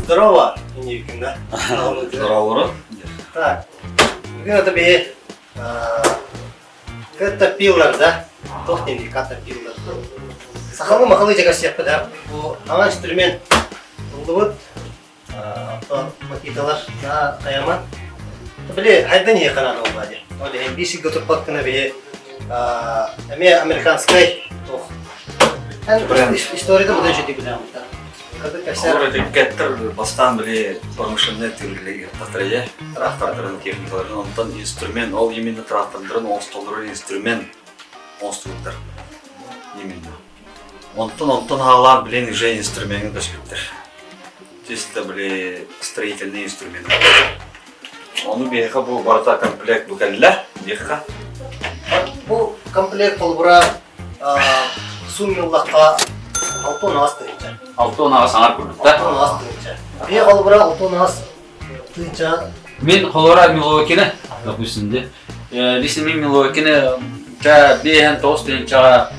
Здорово, Инна да? Здорово. Так, бүгүн это биһи Caterpillar, да? Туох диэн Caterpillar? Сахалыы махалыы дьэгэсиэхпит да? Бу аҥа инструмент ыллыбыт. Оттон макиталар да хайаман. Били хайдан иһи ханаан олла дии. Ол иһин биир сиргэ турбат гына биһи эмиэ американскай туох. Бренд. Историята быдан үчүгэй билэҕин. Кэттер бастаан били промышленный тыырылы ыттатарыйа трактордарын техникаларын онтон инструмент ол именно трактордарын оҥостоллорун инструмент оҥостубуттар именно онтон онтон хаалаан билин уже инструмеҥҥа көспүттэр чисто били строительный инструмент ону биһиэхэ бу барыта комплект бу кэллэ диэххэ Бу комплект холобура суммиллахха 68 тыһыынча. 68 аҥар курдук да? 68 тыһыынча. Биир холобура 68 тыһыынча. Мин холобура Милуокины, допустим, де. Лично мин Милуокины ча биэһэн тоҕус тыһыынчаҕа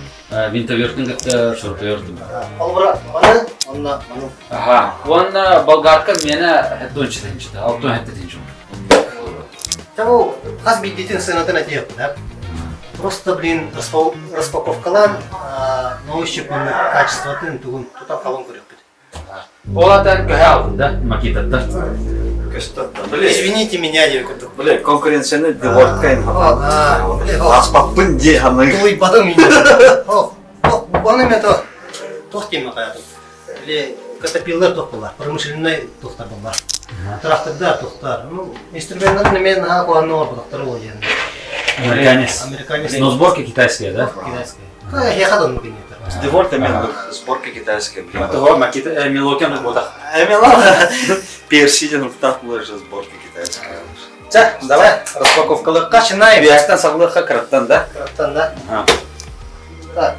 винтовертын кытта шуруповертым. Холобура маны, онно маны. Аха. Уонна болгарка миэнэ хэттуонча тыһыынчата, алтуон хэттэ тыһыынча. Тому хас биирдиитин сыанатын этиэхпин, да? Просто, блин, распаковкалаан на ощупь качествотын тугун тутан хабан көрүөхпүт. Ол атан көһө алдым да макитаттан. Көстөттөн. Били Извините меня диye курдук. Били конкуренцияны Девортка Аспаппын дии ханнык. Тулуйбатым мин. Оны мен то туох диэмэ хайатым. Или катапиллар туох буолар, промышленнай туохтар буолар. Трактордар туохтар. Ну, инструменттарын эмиэ наһаа куһаҕаннык оҥорботохтор буолуо диэн. Американец. Американец. Но сборка китайская, да? Китайская. Эһиэхэ да оннук иннитэр. Деворт эмиэ сборка китайская. Того Макита Милокен буолах. Эмила Перси диэн уктаах буолар же сборка китайская. Чэ, давай распаковкалыахха. Начинаем. Биэстэн саҕалыахха кыраттан да. Кыраттан да. Так.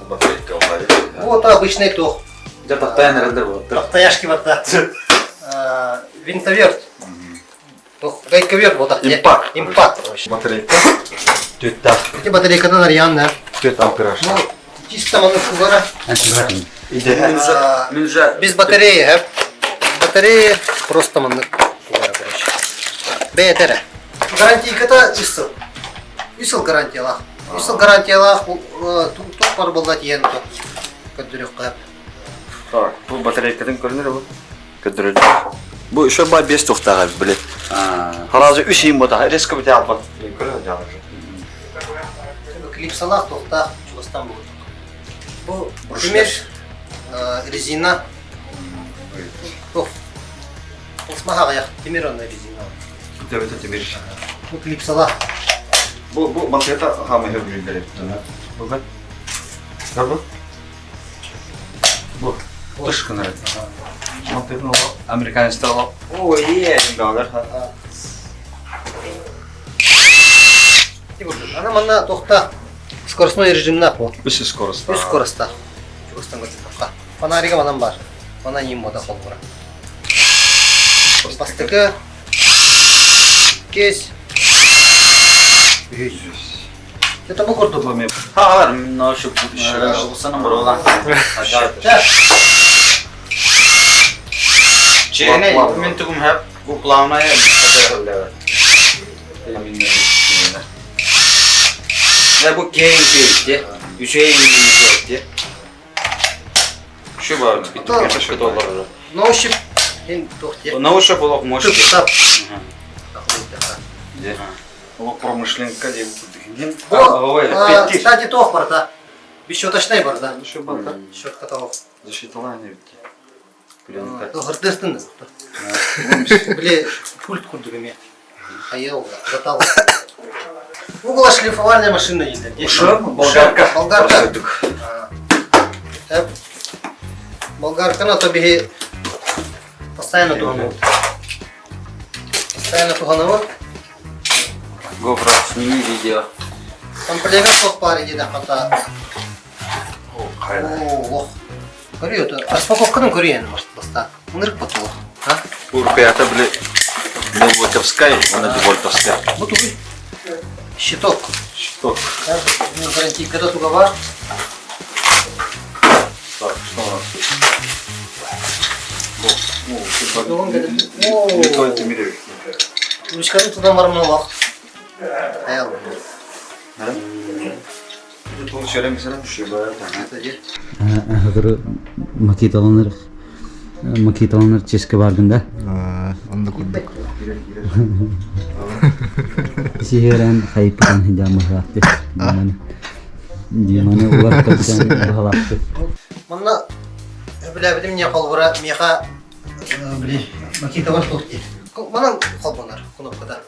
Батарейка Вот обычный туох. Дьэ таптайан эрэллэр буолаттар. Таптаяшки барда. Винтоверт. Туох гайковерт буолтах. Импакт. Импакт. Батарейка. Түөттаах. Эти батарейкадан арыйаан да. Түөт ампераж. Ну, чисто маны кугара. Мин же Без батареи, хэп. Батарея просто маннык кугара, короче. Бэйэтэрэ. Гарантийката үс сыл. Үс сыл гарантиялаах. Үс сыл гарантиялаах туох бар буолла тиийэн көрдөрүөххэ. Так, бу батарейкатын көрүнөр бу. Көрдөрөр. Бу еще ба бес тухтаҕа били. Харазы үс иин ботаха резко бите албат. Көрөр жалыр. Клипсалаах туохтаах чугастан буолуох. Бу тимир резина туох Пластмаха аҕыйах тимир онно резина. Төбөтө тимир. Бу клипсалаах. Бу бу макета хаамыһы билдерет. Бу бу. Бу тыш кынар. Мантыгын ол американецтар ол. Ой, е, галар. Ана манна тохта скоростной режимнаах бу. Үс скорость. Үс скоростаах. Чугастан көрсөтөххө. Фонарига манан бар. Манан иим мода холбура. Бастакы кес үһүс. Это бу курдук. Хаалар, но şu санам борола. Чене мен тугум хап бу плавная Да бу кейн кейти. Үчейин кейти. Şu бар, бит доллар. На ощупь ин туох диэ. На ощупь олох мощь. Тып-тап. Ол промышленка диэн курдук. Кстати, туох барда. Бесщеточный барда. Еще барда. Щетка того. Защиталание ведь. Пленка. Хырдыстын. Били пульт курдук эмиэ. Хайа затал. Углошлифовальная машина дииллэр. Ушу, болгарка. Болгарка. Болгарканы то биһи постоянно туһанабыт. Постоянно туһанабыт. GoPro, сними видео. Комплект суох баар диэтэххэ О, Көрүө, распаковканы көрүйэн бастаан. Ынырык потолок. А? Уркаята били Милвотовская, она Девольтовская. Бу тугуй? Щиток. Щиток. Гарантийката туга бар. Так, что у нас тут? Литой тимир. Ручканы тутан баран олох. Аял. Макиталаныр макиталаныр чешке бардым да. Онда курдук. Сиһиэрэн хайыппытан хидьаамыһаахты. Диманы. Диманы улар капитан баһалаахты. Манна өбүлээбитим не холбура миэхэ били макиталар туох диир. Манан холбонор кнопката.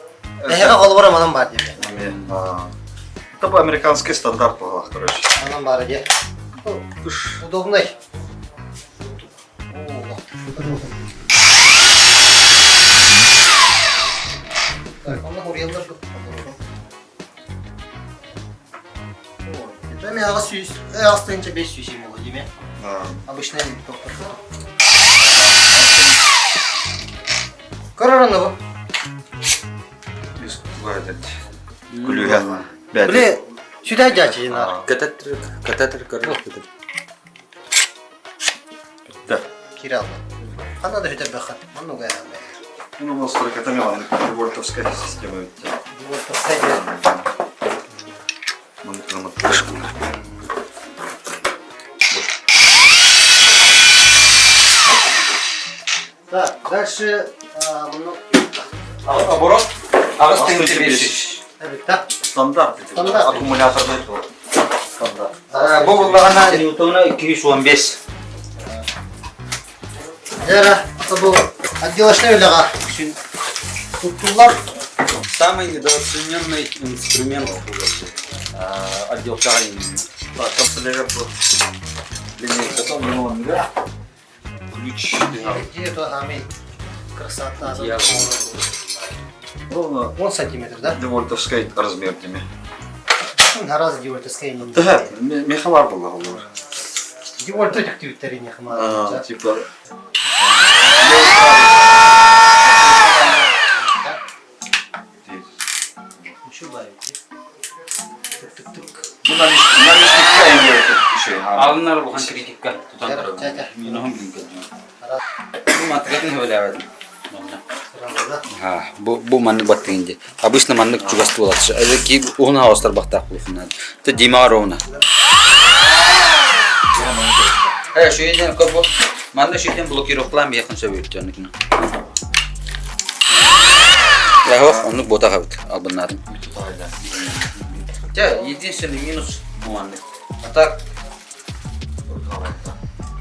Эһэҕэ холбура манан баар диэбит. Это по американский стандарт буоллах, короче. Манан баар диэ. Удобный. Так, онно хуруйаллар Это миэхэ сүүс, астыынча 500 буолуо диме. Обычный доктор. Көрөр бу. Күлүүһэ. Били сүтэ дьаачы Катетр, катетр көрөр. Да. Киирэ алла. Ханна да сүтэрбэххин. Манна угайаан Ну, у нас только там вольтовская система. Вольтовская. Так, дальше Оборот. Аҕыс тыһыынча 500. Да. Стандарт. Стандарт. Аккумуляторный стандарт. Бу буллаҕына Ньютона 215. Эра, бу отделочный үлэҕэ туттуллар. Самый недооцененный инструмент отделкаҕа именно. Так, канцелярия был. Линейка там, ключ. Где это самый красота? Ровно 1 сантиметр, да? Девольтовской размер деме. Гораздо девольтовская не Да, мехалар была олар. Девольт активиттери не хмар. Типа Ну, наличникка имеет еще. Алынар улахан критикка тутан Минуһун Бу мантыкатын хөбөлээбэтим. Бу бу маннык баттыгын ди. Обычно маннык чугас туолатшы. Әле ки уһун хаостар бахтаах булуфуннан. Ты Димаға ровно. Э, шүйден көп бу. Манны шүйден блокировкалан бияқын сөбөйт жонукуна. Яхох, оннук бота хабыт албыннарын. Те, единственный минус бу маннык. А так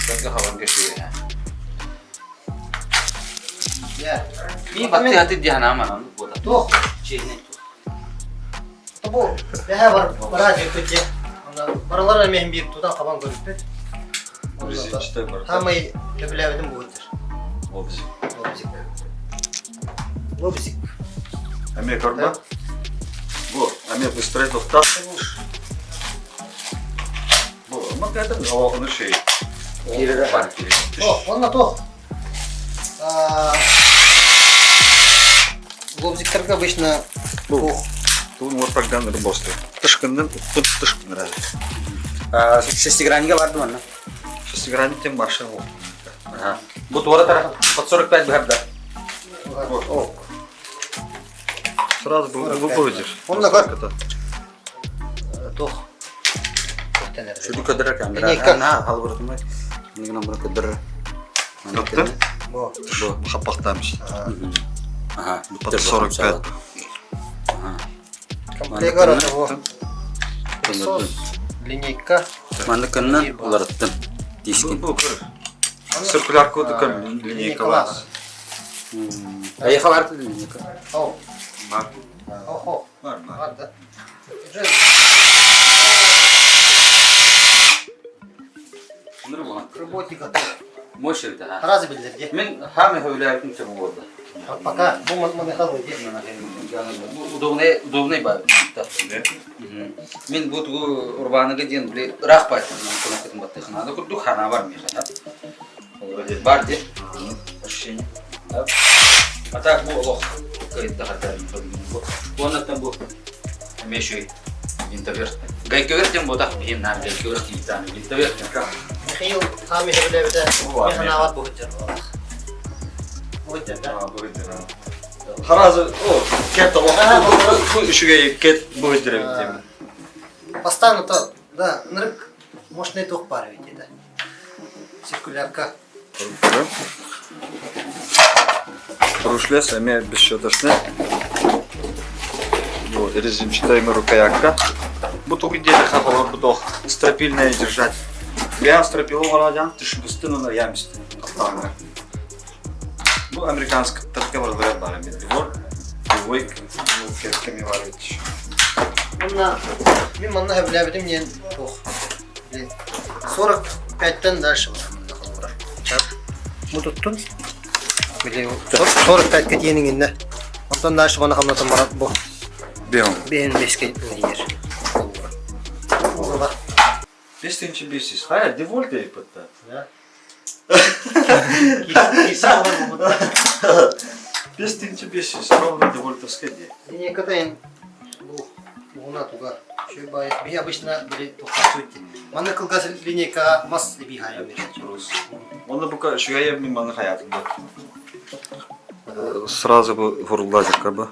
Только хабан кеши. Ми батты хаты дихана манан бота. Туох. Чехне. Бу бэһэ бар бараажы күтте. Баралар эмиһин биир тутан хабан көрүппүт. Резинчатая бар. Самый сөбүлээбитим бу Лобзик. Лобзик. Лобзик. Аме корба. Бу, аме быстрее тоқтақ. Бу, макатын алағыны шей. Бар. О, онна туох. Лобзиктарга обычно Бу. Туун ортагдан рыбосты. Тышкыннан уттун тышкын разы. Шестиграннига барды манна. Шестигранник тем барша ол. Ага. Бу туара тараф под 45 бихарда. Вот. Сразу выводишь. Он на как? Туох. Шуду кадра камера. Линейка. На, халбыртмай. Нигна бар кадра. Ёпта. Бу. Бу. Хапақтамыз. Ага. Под 45. Ага. Комплект того. Сос, линейка. Маныкыннан уларыттым. Дискин. Бу, Циркуляр коды линейка вас. Аеха бар линейка. О, Бар. охо. Бар, бар. Бар, да. Работника. Мощь это, а? Разы билдерге. Мен хаме хөйләйтін сөп болды. Пока бу маны где. Удобный, удобный бар. Мен бу тугу урбаныга диэн били ыраах байтын кунакытын баттыхына да курдук хана бар меха. Бар де. Ощущение. А так бу олох кайда хатар. Бу бу мешүй винтоверт. Гайковерт бу так бин нам гайковерт титан винтоверт. Михаил хами хөбләбитә. Механават бу хыджар. Бугуйдар да? Харазы, о, кет бу үчүгэй кет бугуйдар эбит диэмин. Бастаан ото, да, ынырык мощный туох баар эбит диэтэ. Циркулярка. Брушлес эмиэ бесщеточный. Бу резинчатая рукоятка. Бу тугу диэтэххэ холор бу стропильное держать. Я стропилу барадьан түшбүстүн уна ямистин таптааңар. Бу американскаттарга барылар бар эми двор двойк ну керкеми бар ведь. Манна мин манна сөбүлээбитим диэн туох 45-тен дальше бар. Бу туттун. Били 45-ке тиэнин инне. Онтон дальше мана хамнатан барат бу. Беон. Бэһин беске тиийэр. Олура. 5500. Хайа, девольт эйпытта. Да. Киса олар 5500. Ровно девольтовская де. Линейката бу угуна туга. Шөй бай. Би обычно били тохтатсуйти. Манна кылгас линейка мас эби хайа. Онда бука шугая мен маны хаятымда. Сразу бу хуруллазыкка бу.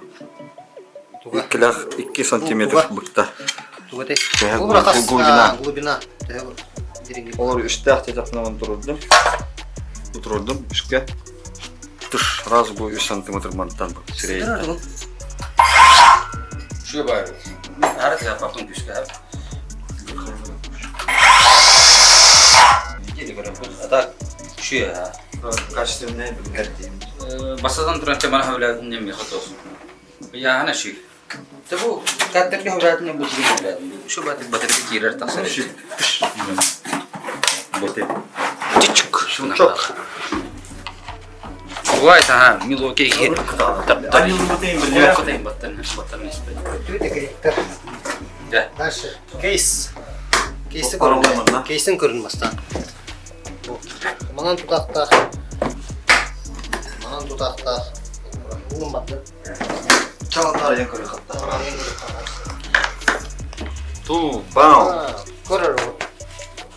Туга. Иккилэх 2 сантиметр быкта. Туга те. Төһө Глубина. глубина. Глубина. Төһө дириҥи. Олар үстээх тетахнаман турурдум. Турурдум үшке. Тыш сразу бу 3 сантиметр мантан сирей. Şu баар. Арат япапын күскә. А так, şu ya. Качественный билгер дейм. Басадан туран темана хавлядын неме хатос. Я ана ши. Табу каттерли хавлядын бу тиги хавлядын. Şu батыр батыр кирер тахсар. Боте. Чичик. Щелчок. Бывает, ага, милоки. Они лутейм бля. Баттан, баттан, баттан. Да. Дальше. Кейс. Кейси Паролай манна. Кейсин көрүн бастан. Бу. Манан тутахтах. Манан тутахтах. Улун батты. Чалатар я көрө хатта. Ту, бау. Көрөр.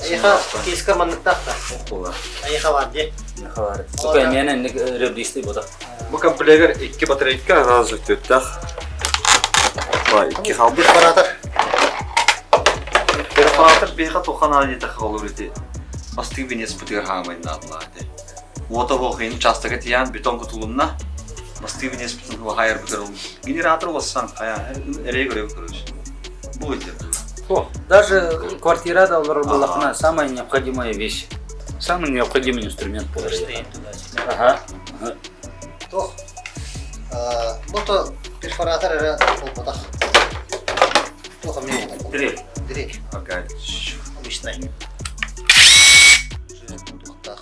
Айха кейска манныктахта. Ола. Айха бар де. Только мен ребристый бода. Бу комплектер 2 батарейка разы төттах. Ба, 2 халбы. Перфоратор. Перфоратор бейха тохан али тахалур ити. Астык венес путигар хаамай наадла ити. Уота хохин частага тиян бетон кутулумна. Бастык венес путин хайр бутер. Генератор болсан хая эре көрө көрөш. Бу ити. Даже квартира да была самая необходимая вещь. Самый необходимый инструмент Ага. Тох. Бу перфоратор эре болбатах. Тох мен. Дрель. Дрель. Ага. Обычный. Тухтах.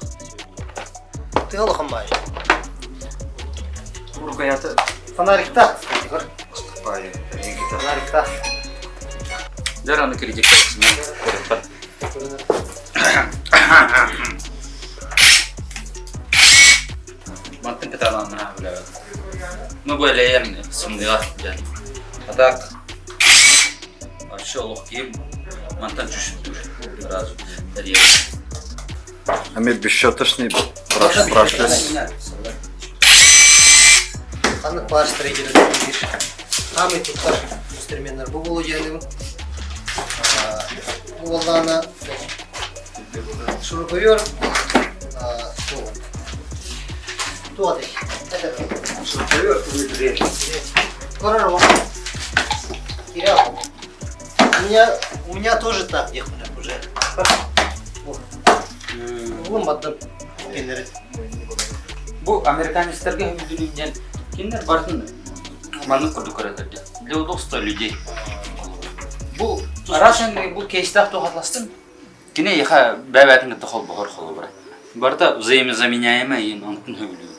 Тыгал хамбай. Рукояты Фонарикта, кстати, көр. Бай, Фонарикта. Дараны кредит. Мантын каталана бля. Ну более сымдыга ден. А так вообще лох киим мантан чушуптур сразу. Ами бесщеточный браш, брашлес. Ханнык бар строитель бир. Хамы туттар инструменттер бу болу жерлеби. Бу болдана шуруповерт Туады. Шуруповерт или дрель? Көрөр Кирилл, у меня тоже так уже. Улым баттым. Кеннери. Бу американецтерге хүндүлүнен киндер бартын манны курдук көрөтөрдү. Для удобства людей. Бу Russian бу кейстах тухатластын. Кине яха бәбәтин тохол бохор холу бара. Барта взаимозаменяемая и онтун хөбүлүү.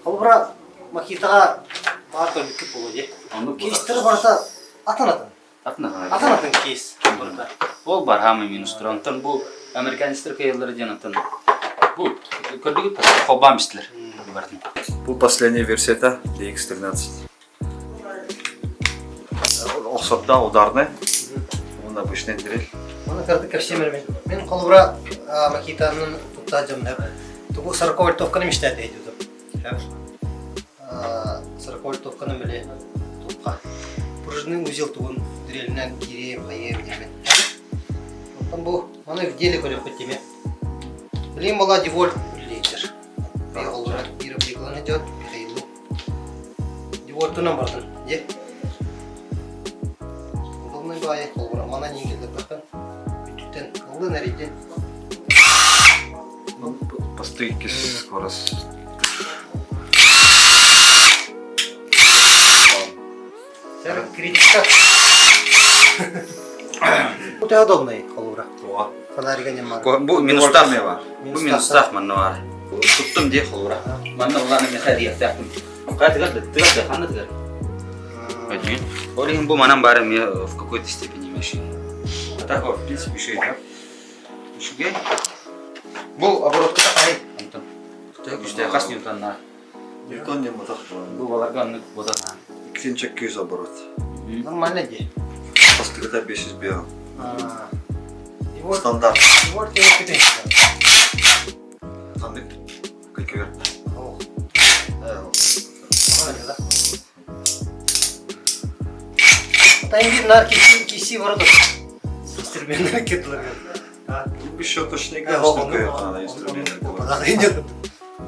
Холбура Макитага бар көрбүк болу де. Ону Кейстер барта атын атын. Атна. Атын атын кейс. Барта. Ол бар хамы минус Онтон бу американецтер кыйыллары ден атын. Бу көрдүгүт холбам истилер. Бартын. Бу последняя версия DX13. Охсотта ударный. Он обычный дрель. Оны кырдык ко всем мен. Мен холбура Макитанын тутта жамнап. Тугу 40 вольтовканы мечтать дейди. Сорокольтовканы били тутха. Пружинный узел тугун дрелинэн киириэм, хайыам диэмин. Оттон бу маны в деле көрүөхпүт диэми. Билигин буолла Девольт үлэлиир. Михаил Кировликлан идет, Михаилу. Девольтунан бардын, дьэ. Удобный баайы, холбура, манан иҥкэллэрбэххин. Бүттүттэн ыллын эрийдин. Ну, постойки скорость. Сэр, критика. У тебя удобный холура. Фонарика нема. Бу минустаах Бу минустаах манна баар. Туттум дии холура. Манна улаана меха диэхтээхпин. Хаа тыгар да, тыгар да, ханна тыгар? Ол иһин бу манан баара эмиэ в какой-то степени мешает. А так, в принципе, еще и Үчүгэй. Бу оборотката хаһый? Антон. Төһө күчтээх хас ньютоннаах? Ньютон диэн ботах Бу баларга оннук ботах. 200 оборот. Нормально дии. Бастакыта 505. Стандарт. Вот я Ханнык? Көлкөгөр. Тайгир нар киси киси ворота. Инструмент кетлер. Бесщеточный инструмент.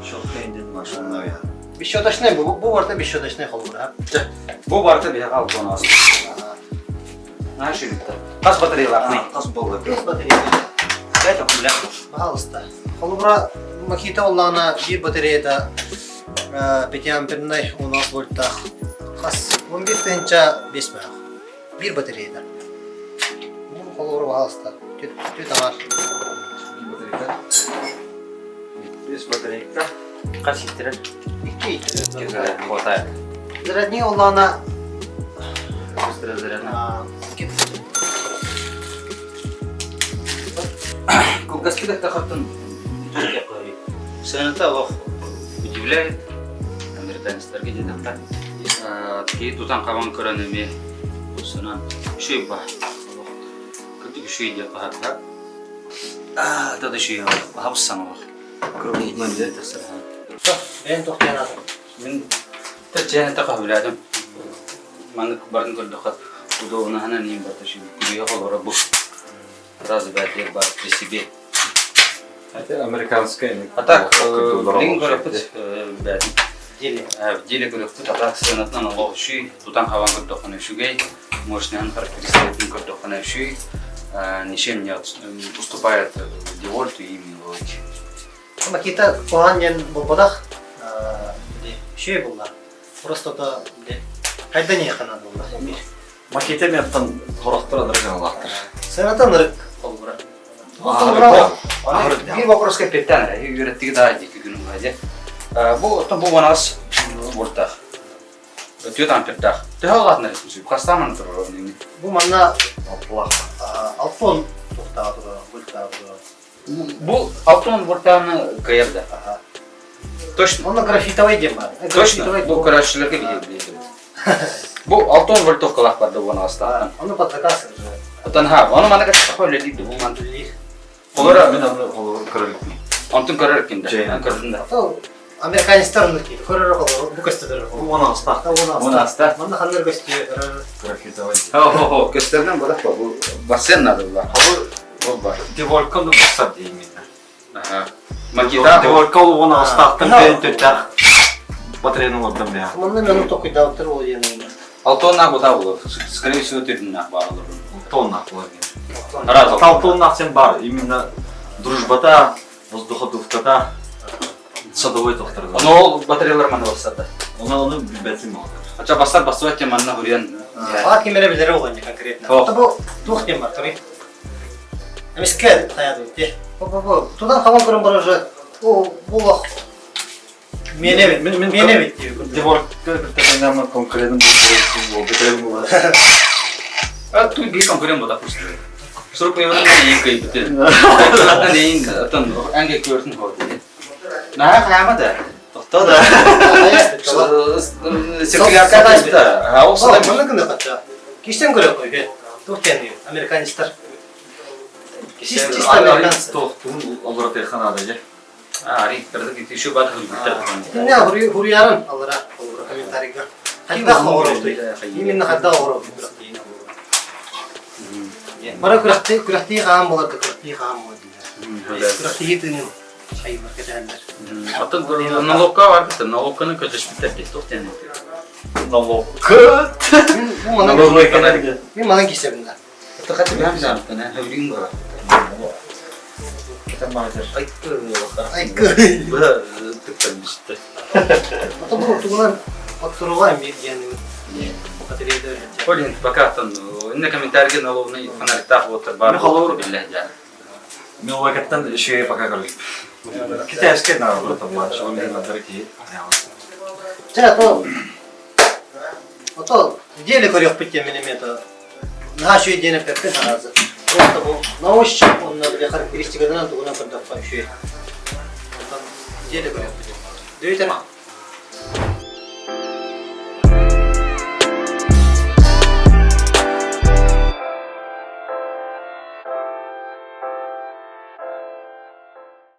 Щетка машина. Бесщеточный бу бу барта бесщеточный холбура. Бу барта биһиэхэ алтон аас. Наша Виктор. Хас батареялаахный? Хас буолла? Без батарея. Это бля. Пожалуйста. Холобура Макита оллаана биир батареята 5 ампернай 16 вольттаах хас 11 тыһыынча 5 мөөх. Биир батареята. Бу холобура пожалуйста. Түт аҥар. Без батарейка. Хас иттирэр? Икки иттирэр. Хватает. Зарядни оллаана Быстро зарядно. Кылгастык эттэххэ Сыаната олох удивляет американецтарга диэтэххэ. Киһи тутан-хабан көрөн эмиэ санаан үчүгэй баар. Олох кырдьык үчүгэй диэххэ хатыһар. Да үчүгэй аһабыс олох. Кыргызынан дьэ. Бэйэн тохтуйан аатын. Мин тэтчээнэ хаһыылаатым. Маннык барын көрдөххө удобнаһынан иин барта үчүгэй холоро бу. Раз бәтиэр бар при себе. Это американская. А так, билигин көрөппүт бәтин. В деле көрөппүт, а так сыанатынан олох үчүй, тутан хабан көрдөххүнэ үчүгэй, мощныйын характеристикатын көрдөххүнэ үчүй, ничем не уступает Девольту и Милуоки. Макита куһаҕан диэн буолбатах, үчүгэй буолла. Просто то хайда ниэхэ наада буолла. Макита меттан хорохтор анырык аналаахтар. Сыаната ынырык холбура. Биир вопроска эппиэттээн эрэ, үөрэттиги да диэки күнүм баадьа. Бу оттон бу манаас уортаах. Түөрт ампердаах. Төһө улаатынар сүп? Хастааман турар ол Бу манна алтон туохтааҕа турар, вольтааҕа турар. Бу алтон вольтааны кыайар да. Точно. Онно графитовай диэн баар. Точно. Бу көрөөччүлэргэ билиэбит. Бу алтон вольтовкалаах барда уон аҕыстаахтан. Ону под заказ уже. Оттон ха, ону манна кытта үлэлиир бу ман. Үлэлиир. Олора Мен аны холобур көрөлүкпүн. Онтун көрөр кинде. Көрдүн да. Американецтар оннук киһи. Көрөр холобур бу көстөдөр. Бу уон аҕыстаах. Уон аҕыстаах. Манна ханнар көстүө. Графитовай. Хо-хо-хо, көстөрүнэн бодох бу бассейн надо было. Холу Ол бар. Деволька ну бассар деймин. Аха. Макита Деволька ол уон аҕыстаахтан бэйэн төттөөх батареяны олордон бэйэ. Манна мен токуйдаабыттар ол диэн. Алтоннаах бутаа булар. Скорее всего, төрүннээх баар олорун. Алтоннаах булар. Раз. Алтоннаах сен бар. Именно дружбата, воздуходувката, садовой тохтар. Ону ол батареялар манна бассарда. Оны оны билбэтим ол. Ача бассар бассыбат тем манна хуриан. Баа ким эрэ билэрэ буолан конкретно. Бу туох диэн бар туруй. Эмискэ хайа дии. Бу бу бу тутан хабан көрөн бар уже бу олох миэнэ миэнэ бит дии. Деворка кытта конкурент буолбут. А тут биир конкурент буолар просто. Сурук мыйбытын эйин кыйбытын. Аттан эйин аттан әнге көрсүн хоот. Наһаа хаама да. Тохто да. Циркуляция да. Ол садай манна гына катта. Киштен көрө кой. Туох тен американецтар. Чисто американцы. Тохтун олорот ханада же. А, ри, кырдык еще бат хулбиттер. Не, хуриярын алара. Комментарийга. Хайдах оҕоробутуй? Именно хайдах оҕоробутуй күрэхтии? Бара күрэхтии күрэхтии хаан буолар да күрэхтии хаан буолар дииллэр. Күрэхтии тыынын хайыылар кэтэһэллэр. Оттон налогка барбыттар, налогканы көтөспүттэр дии, туох диэн Налогка. Мин бу манан мин манан киирсэбин да. Это хотя бы хамсаабыттан, э, өлүүн бара. Айкы. Быһа тыктан бистэ. Ото бу тугунан отторуга эмиэ диэн батареяда өлөтө. Олин пока тон инне комментарийга налогный фонариктаах буолтар бар Мен холобур- биллэ дьаа. Мен олайкаттан үшүгэй пока көрдүм. Китайскай наҕа табылааччы, ол иһин надары киһи. Чэ, ото ото деле көрүөхпүт диэн мин эмиэ то наһаа үчүгэй диэн эппэппин сразу. Просто бу на ощупь онно били характеристикатынан тугунан көрдөххө үчүгэй. Онтон деле көрүөхпүт диэн. Дөөтөр.